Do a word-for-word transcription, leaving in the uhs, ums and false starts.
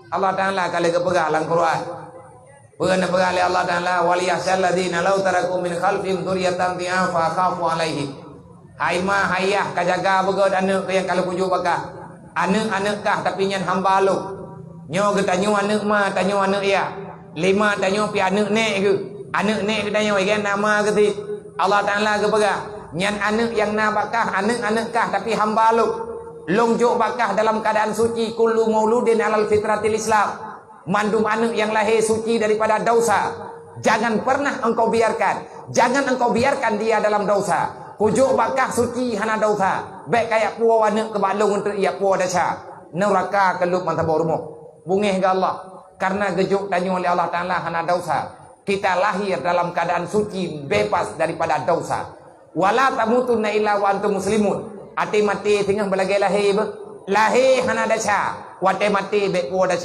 Allah Taala ka lheueh geupeugah lam Quran. Peue neupeugah lé Allah Taala, "Wal yakhsyal ladzina law taraku min khalfihim dzurriyyatan dhi'afa khafu 'alaihim." Hai ma, hai yah, ka jaga beugöt aneuk keuh nyang ka lheueh kujok bak kah. Aneuk-aneuk kah, tapi nyan hamba lôn. Nyoe geutanyoe aneuk ma, tanyoe aneuk yah. Lé ma tanyoe pih aneuk nèk geuh. Aneuk nèk geutanyoe, i gèt na ma geuh sit. Allah Taala geupeugah, nyan aneuk nyang na bak kah, aneuk-aneuk kah, tapi hamba lôn. Lôn jok bak kah dalam keuadaan suci, kullu mauludin alal fitratil Islam. Mandum aneuk nyang lahé suci daripada dosa. Jangan pernah engkau biarkan, jangan engkau biarkan dia dalam dosa. Kujok bak kah suci hana dosa. Bèk kajak puwoe aneuk keu bak lôn eunteuk jak puwoe desya. Nuraka keuh lôn mantong boh rumoh. Beungèh keu Allah. Karena geujok tanyoe lé Allah Taala hana dosa. Kita lahir dalam keadaan suci, bebas daripada dosa. Wala tamutunna illa wa antum muslimun. Até maté teungoh beulagèe lahé beuh. Lahé hana desya. Watèe maté bèk puwoe desya.